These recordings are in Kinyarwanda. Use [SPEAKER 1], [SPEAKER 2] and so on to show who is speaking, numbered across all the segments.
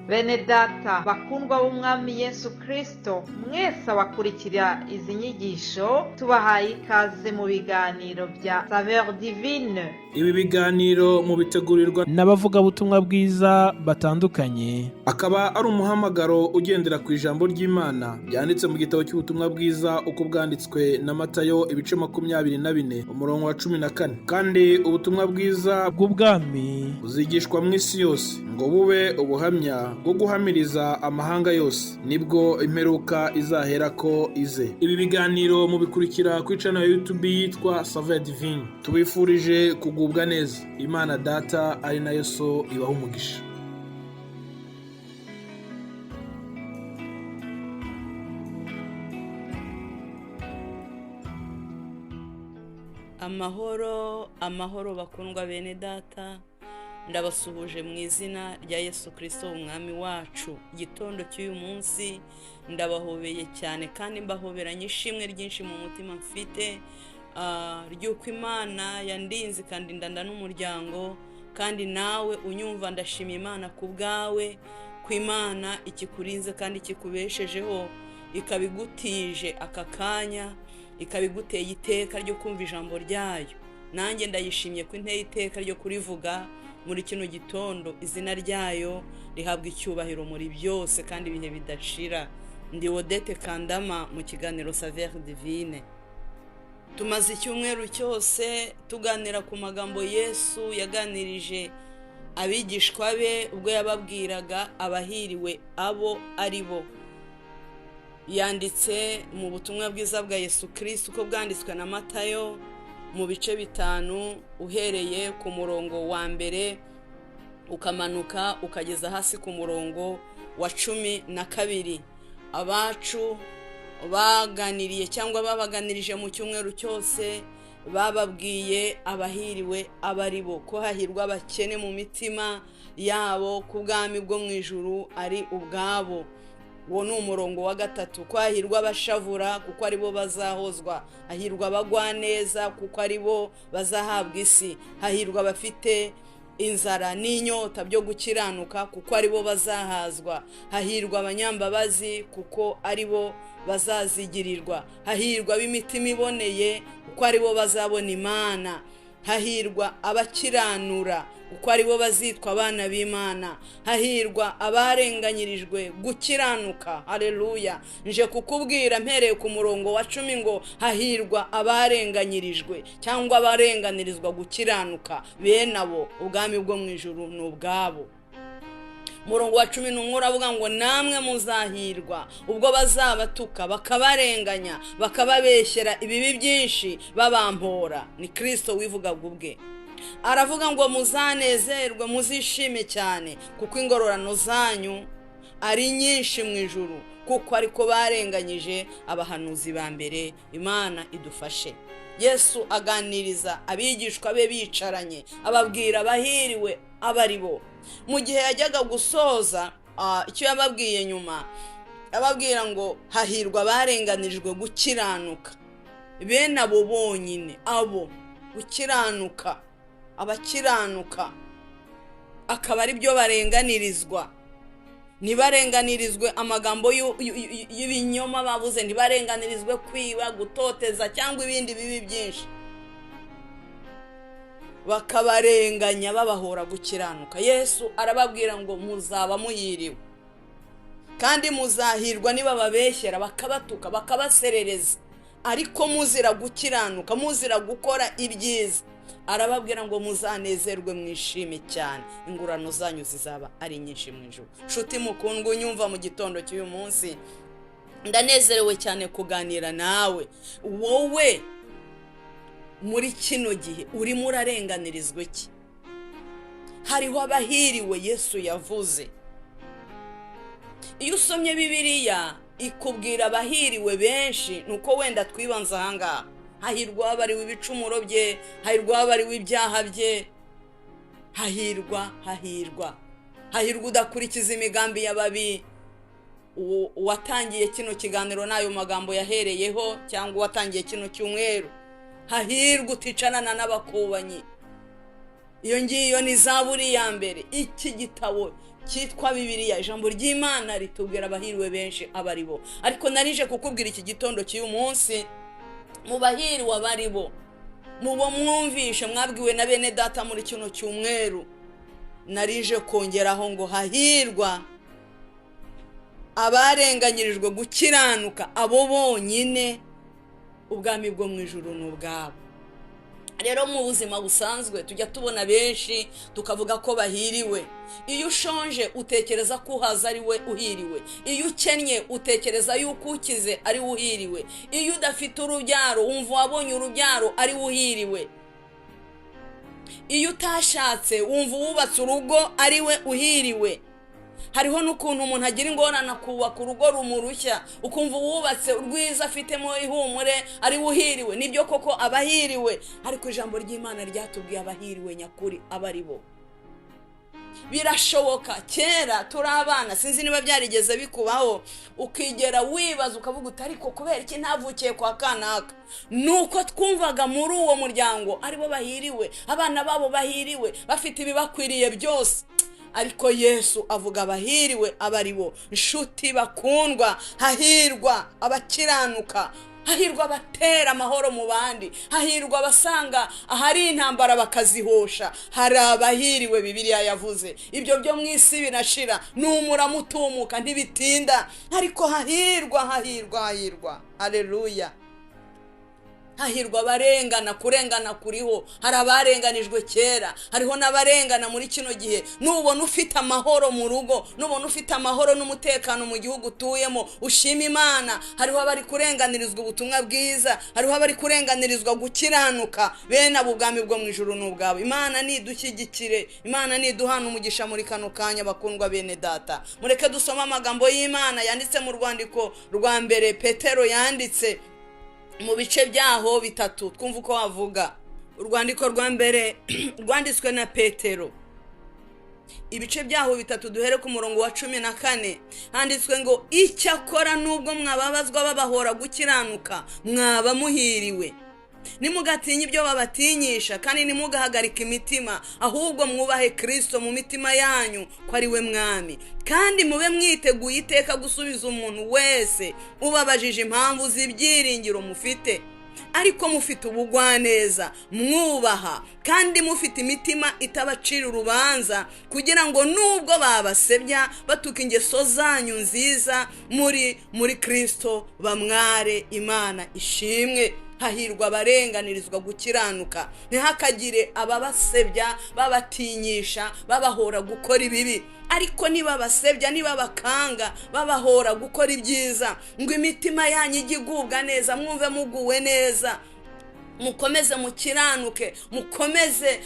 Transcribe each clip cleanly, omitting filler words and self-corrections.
[SPEAKER 1] Bene data bakundwa b'Umwami Yesu Kristo, mwese abakurikira izi nyigisho, tubahaye ikaze mu biganiro bya Saveur Divine.
[SPEAKER 2] Ibi biganiro mubitegurirwa
[SPEAKER 3] n'abavugabutumwa bwiza batandukanye,
[SPEAKER 2] akaba ari umuhamagaro ugendera ku ijambo ry'Imana ryanditse mu gitabo cy'ubutumwa bwiza uko bwanditswe na Matayo, ibice 24, umurongo wa 14. Kandi ubutumwa bwiza
[SPEAKER 3] bw'ubwami
[SPEAKER 2] buzigishwa mu isi yose ngo bube ubuhamya bwo guhamiriza amahanga yose, nibwo imperuka izaherako ize. Ibi biganiro mubikurikira kuri channel ya YouTube yitwa Saveur Divine. Tubifurije kugubwa neza. Imana Data ari nayo So ibaha umugisha.
[SPEAKER 4] Amahoro, amahoro bakundwa bene data, ndabasuhuje mu izina rya Yesu Kirisito Umwami wacu. Igitondo cy'uyu munsi ndabahobeye cyane kandi mbahoberanye ishimwe ryinshi mu mutima mfite ry'uko Imana yandinze ikandindanda n'umuryango. Kandi nawe unyumva, ndashima Imana ku bwawe, ko Imana ikikurinze kandi ikikubeshejeho, ikaba igutije aka kanya, ikaba iguteye iteka ryo kumva ijambo ryayo. Nanjye ndayishimye ko inteye iteka ryo kurivuga muri kino gitondo. Izina ryayo rihabwa icyubahiro muri byose kandi ibihe bidashira. Ndi Odette Kandama mu kiganiro Saveur Divine. Tumaze icyumweru cyose tuganira ku magambo Yesu yaganirije abigishwa be ubwo yababwiraga abahiriwe abo ari bo. Yanditse mu butumwa bwiza bwa Yesu Kristo uko bwanditswe na Matayo mu bice 5, uhereye ku murongo wa 1 ukamanuka ukageza hasi ku murongo wa 12. Abacu baganiriye cyangwa babaganirije mu cyumweru cyose, bababwiye abahiriwe abari bo, ko hahirwa abakene mu mitima yabo, ku bwami bwo mu ijuru ari ubwabo. Uwo ni umurongo wa 3. Ko hahirwa abashavura kuko aribo bazahozwa, hahirwa abagwaneza kuko aribo bazahabwa isi, hahirwa abafite inzara n'inyota byo gukiranuka kuko aribo bazahazwa, hahirwa abanyambabazi kuko aribo bazazigirirwa, hahirwa ab'imitima iboneye kuko aribo bazabona Imana, hahirwa abakiranura kuko aribo bazitwa abana b'Imana, hahirwa abarenganyirijwe gukiranuka. Haleluya! Nje kukubwira mpereye ku murongo wa 10 ngo hahirwa abarenganyirijwe cyangwa abarenganirizwa gukiranuka, bene abo ubwami bwo mu ijuru ni ubwabo. Umurongo wa 11 uravuga ngo namwe muzahirwa ubwo bazabatuka bakabarenganya bakababeshyera ibibi byinshi babampora. Ni Kristo wivugaga ubwe. Aravuga ngo muzanezerwe muzishime cyane kuko ingororano zanyu ari nyinshi mu ijuru, kuko ariko barenganyije abahanuzi ba mbere. Imana idufashe. Yesu aganiriza abigishwa be bicaranye, ababwira abahiriwe abari bo. Mu gihe yajyaga gusoza icyo yababwiye nyuma, ababwira ngo hahirwa abarenganijwe gukiranuka, bene abo bonyine, abo gukiranuka, abakiranuka akaba ari byo barenganirizwa. Ntibarenganirizwe amagambo y'ibinyoma babuze, ntibarenganirizwe kwiba, gutoteza cyangwa ibindi bibi byinshi, bakabarenganya babahora gukiranuka. Yesu arababwira ngo muzaba muhiriwe kandi muzahirwa nibababeshyera bakabatuka bakabaserereza, ariko muzira gukiranuka, muzira gukora ibyiza. Arababwira ngo muzanezerwe mwishime cyane, ingurano zanyu zizaba ari nyinshi mu ijuru. Nshuti mukundwa unyumva mu gitondo cy'uyu munsi, ndanezerewe cyane kuganira nawe. Wowe muri kino gihe urimo urarenganirizwa iki? Hariho abahiriwe Yesu yavuze. Iyo usomye Bibiliya ikubwira abahiriwe benshi, nuko wenda twibanza ahangaha. Hahirwa abariwe ibicumuro bye, hahirwa abariwe ibyaha bye, hahirwa, hahirwa, hahirwa udakurikiza imigambi y'ababi. Uwatangiye kino kiganiro n'ayo magambo yahereyeho, cyangwa uwatangiye kino cyumweru, hahirwa uticarana n'abakubanyi. Iyo ngiyo ni Zaburi ya mbere. Iki gitabo cyitwa Bibiliya, ijambo ry'Imana ritubwira abahiriwe benshi aba ari bo. Ariko narije kukubwira iki gitondo cy'uyu munsi, mu bahiriwe aba ari bo, mu bo mwumvishe mwabwiwe na bene data muri kino cyumweru, narije kongeraho ngo hahirwa abarenganyirijwe gukiranuka, abo bonyine ubwami bwo mu ijuru ni ubwabo. Rero mu buzima busanzwe tujya tubona benshi tukavuga ko bahiriwe. Iyo ushonje utekereza ko uhaza ari we uhiriwe, iyo ukennye utekereza yuko ukize ari we uhiriwe, iyo udafite urubyaro wumva uwabonye urubyaro ari we uhiriwe, iyo utashatse wumva uwubatse urugo ari we uhiriwe. Hariho n'ukuntu umuntu agira ingorane akubaka urugo rumurushya, ukumva uwubatse urwiza afitemo ihumure ari we uhiriwe. Nibyo koko abahiriwe, ariko ijambo ry'Imana ryatubwiye abahiriwe nyakuri aba ari bo. Birashoboka kera turi abana, sinzi niba byarigeze bikubaho, ukigera wibaza ukavuga uti ariko kubera iki ntavukiye kwa kanaka? Nuko twumvaga muri uwo muryango aribo bahiriwe, abana babo bahiriwe, bafite ibibakwiriye byose. Ariko Yesu avuga abahiriwe aba ari bo. Inshuti bakundwa, hahirwa abakiranuka, hahirwa abatera amahoro mu bandi, hahirwa abasanga ahari intambara bakazihosha. Hari abahiriwe Bibiliya yavuze. Ibyo byo mu isi birashira, ni umurama utumuka, ntibitinda. Ariko hahirwa, hahirwa, hahirwa, haleluya. Hahirwa abarengana. Kurengana kuriho, hari abarenganijwe kera, hariho n'abarengana muri kino gihe. Nubona ufite amahoro mu rugo, nubona ufite amahoro n'umutekano mu gihugu utuyemo, ushima Imana. Hariho abari kurenganirizwa ubutumwa bwiza, hariho abari kurenganirizwa gukiranuka. Bene abo ubwami bwo mu ijuru ni ubwabo. Imana nidushyigikire, Imana niduhana umugisha muri kano kanya. Bakundwa bene data, mureke dusome amagambo y'Imana yanditse mu rwandiko rwa mbere Petero yanditse, mu bice byaho bitatu, twumva uko wavuga. Urwandiko rwa mbere rwanditswe na Petero, ibice byaho bitatu, duhere ku murongo wa 14. Handitswe ngo: icyakora nubwo mwababazwa babahora gukiranuka, mwaba muhiriwe. Ntimugatinye ibyo babatinyisha, kandi ntimugahagarike imitima, ahubwo mwubahe Kirisito mu mitima yanyu ko ari we Mwami, kandi mube mwiteguye iteka gusubiza umuntu wese ubabajije impamvu z'ibyiringiro mufite, ariko mufite ubugwaneza, mwubaha, kandi mufite imitima itabacira urubanza, kugira ngo nubwo babasebya batuka ingeso zanyu nziza muri Kirisito, bamware. Imana ishimwe. Hahirwa abarenganirizwa gukiranuka. Ntihakagire ababasebya babatinyisha babahora gukora ibibi, ariko nibabasebya, nibabakanga babahora gukora ibyiza, ngo imitima yanyu ijye igubwa neza, mwumve muguwe neza, mukomeze mukiranuke, mukomeze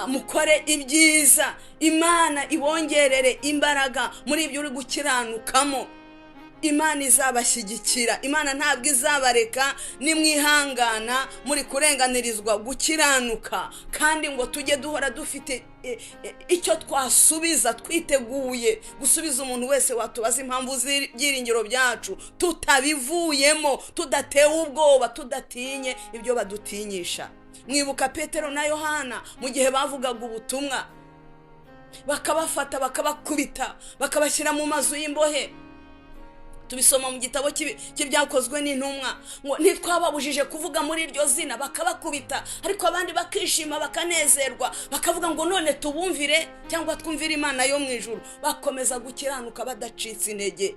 [SPEAKER 4] mukore ibyiza. Imana ibongerere imbaraga muri ibyo uri gukiranukamo. Imana izabashyigikira, Imana ntabwo izabareka nimwihangana muri kurenganirizwa gukiranuka. Kandi ngo tujye duhora dufite icyo twasubiza, twiteguye gusubiza umuntu wese watubaza impamvu z'ibyiringiro byacu, tutabivuyemo, tudatewe ubwoba, tudatinye ibyo badutinyisha. Mwibuka Petero na Yohana mu gihe bavugaga ubutumwa, bakabafata, bakabakubita, bakabashyira mu mazu y'imbohe. Tubisoma mu gitabo cy'Ibyakozwe n'Intumwa, ngo ntitwababujije kuvuga muri iryo zina, bakabakubita, ariko abandi bakishima, bakanezerwa, bakavuga ngo none tubumvire cyangwa twumvire Imana yo mu ijuru? Bakomeza gukiranuka badacitse intege,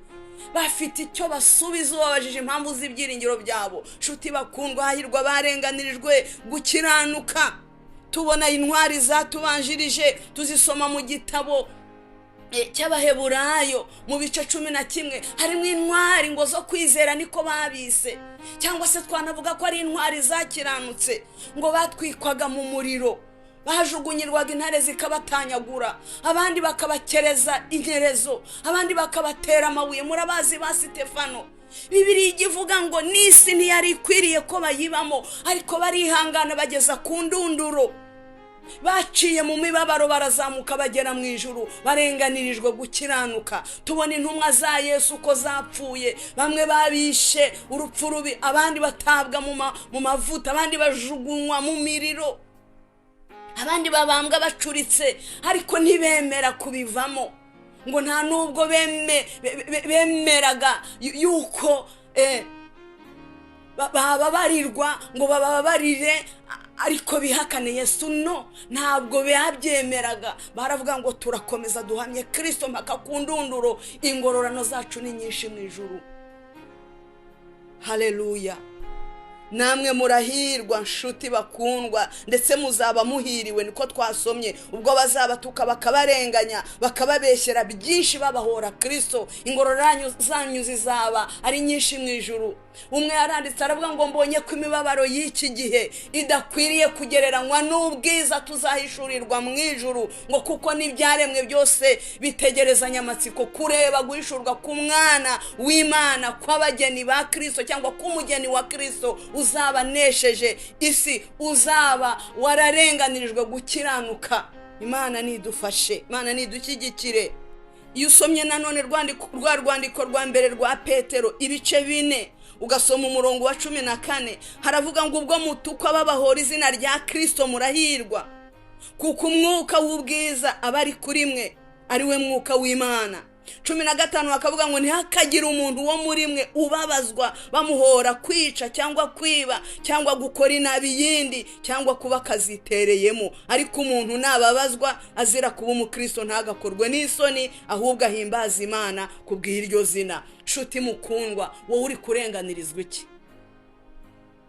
[SPEAKER 4] bafite icyo basubiza ubabajije impamvu z'ibyiringiro byabo. Nshuti bakundwa, hahirwa barenganirijwe gukiranuka. Tubona intwari zatubanjirije, tuzisoma mu gitabo cy'Abaheburayo mu bice 11. Harimo intwari ngo zo kwizera, niko babise, cyangwa se twanavuga ko ari intwari zakiranutse. Ngo batwikwaga mu muriro, bajugunyirwaga intare zikabatanyagura, abandi bakabakereza inkerezo, abandi bakabatera amabuye. Murabazi ba Sitefano. Bibiliya ijya ivuga ngo n'isi ntiyari ikwiriye ko bayibamo, ariko barihangana bageza ku ndunduro. Baciye mu mibabaro, barazamuka bagera mu ijuru, barenganirijwe gukiranuka. Tubona intumwa za Yesu uko zapfuye, bamwe babishe urupfu rubi, abandi batabwa mu mavuta, abandi bajugunywa mu miriro. Abandi babambwa bacuritse, ariko ntibemera kubivamo, ngo nta nubwo bemeraga yuko bababarirwa, ngo bababarire ariko bihakane Yesu. No, ntabwo babyemeraga. Baravuga ngo turakomeza duhamye Kirisito mpaka ku ndunduro, ingororano zacu ni nyinshi mu ijuru. Haleluya! Namwe murahirwa, nshuti bakundwa, ndetse muzaba muhiriwe, niko twasomye, ubwo bazabatuka, bakabarenganya, bakababeshyera byinshi babahora Kirisito, ingororano zanyu zizaba ari nyinshi mu ijuru. Umwe yaranditse aravuga ngo mbonye ko imibabaro y'iki gihe idakwiriye kugereranywa n'ubwiza tuzahishurirwa mu ijuru, ngo kuko n'ibyaremwe byose bitegerezanya amatsiko kureba guhishurwa k'umwana w'Imana, kw'abageni ba Kirisito, cyangwa k'umugeni wa Kirisito uzaba anesheje isi, uzaba wararenganirijwe gukiranuka. Imana nidufashe, Imana nidushyigikire. Iyo usomye nanone rwa rwandiko rwa mbere rwa Petero, ibice 4, ugasoma umurongo wa 14, haravuga ngo ubwo mutukwa babahora izina rya Kirisito murahirwa, kuko umwuka w'ubwiza aba ari kuri mwe, ari we mwuka w'Imana. 15 bakavuga ngo ntihakagire umuntu wo muri mwe ubabazwa bamuhora kwica cyangwa kwiba cyangwa gukora inabi yindi cyangwa kuba akazitereyemo, ariko umuntu nababazwa azira kuba umukristo ntagakorwe n'isoni, ahubwo ahimbaza Imana kubw'iryo zina. Nshuti mukundwa, wowe uri kurenganirizwa iki?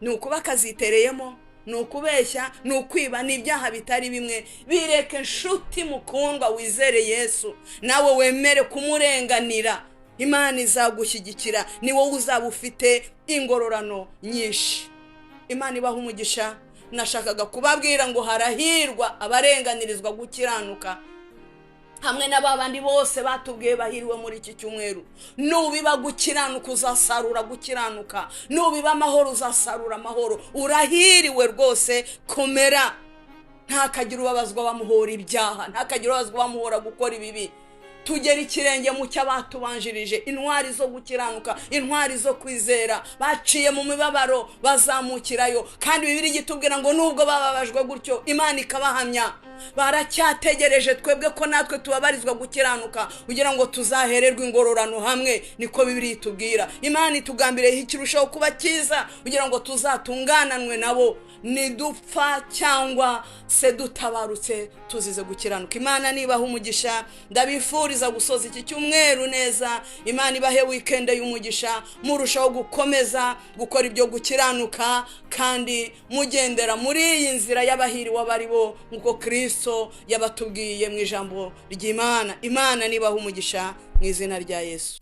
[SPEAKER 4] Ni ukuba akazitereyemo, ni ukubeshya, ni ukwiba, ni ibyaha bitari bimwe. Bireke, nshuti mukundwa, wizere Yesu, nawe wemere kumurenganira, Imana izagushyigikira, ni wowe uzaba ufite ingororano nyinshi. Imana ibaha umugisha. Nashakaga kubabwira ngo harahirwa abarenganirizwa gukiranuka, hamwe na babandi bose batubwiye bahiriwe muri iki cyumweru. Nubiba gukiranuka uzasarura gukiranuka, nubiba amahoro uzasarura amahoro. Urahiriwe rwose, komera. Ntakagira ubabazwa bamuhora ibyaha, ntakagira ubabazwa bamuhora gukora ibibi. Tugera ikirenge mu cy'abatubanjirije, intwari zo gukiranuka, intwari zo kwizera, baciye mu mibabaro bazamukirayo. Kandi Bibiliya itubwira ngo nubwo bababajwe gutyo, Imana ikabahamya, baracyategereje twebwe ko natwe tubabarizwa gukiranuka kugira ngo tuzahererwe ingororano hamwe, niko Bibiliya itubwira. Imana itugambireho ikirushaho kuba cyiza kugira ngo tuzatungananwe nabo nidupfa cyangwa se dutabarutse tuzize gukiranuka. Imana nibaha umugisha. Ndabifuriza gusoza iki cyumweru neza. Imana ibahe wikende y'umugisha, murushaho gukomeza gukora ibyo gukiranuka kandi mugendera muri iyi nzira y'abahiriwe abari bo, nk'uko Kristo yabatubwiye mu ijambo ry'Imana. Imana nibaha umugisha mu izina rya Yesu.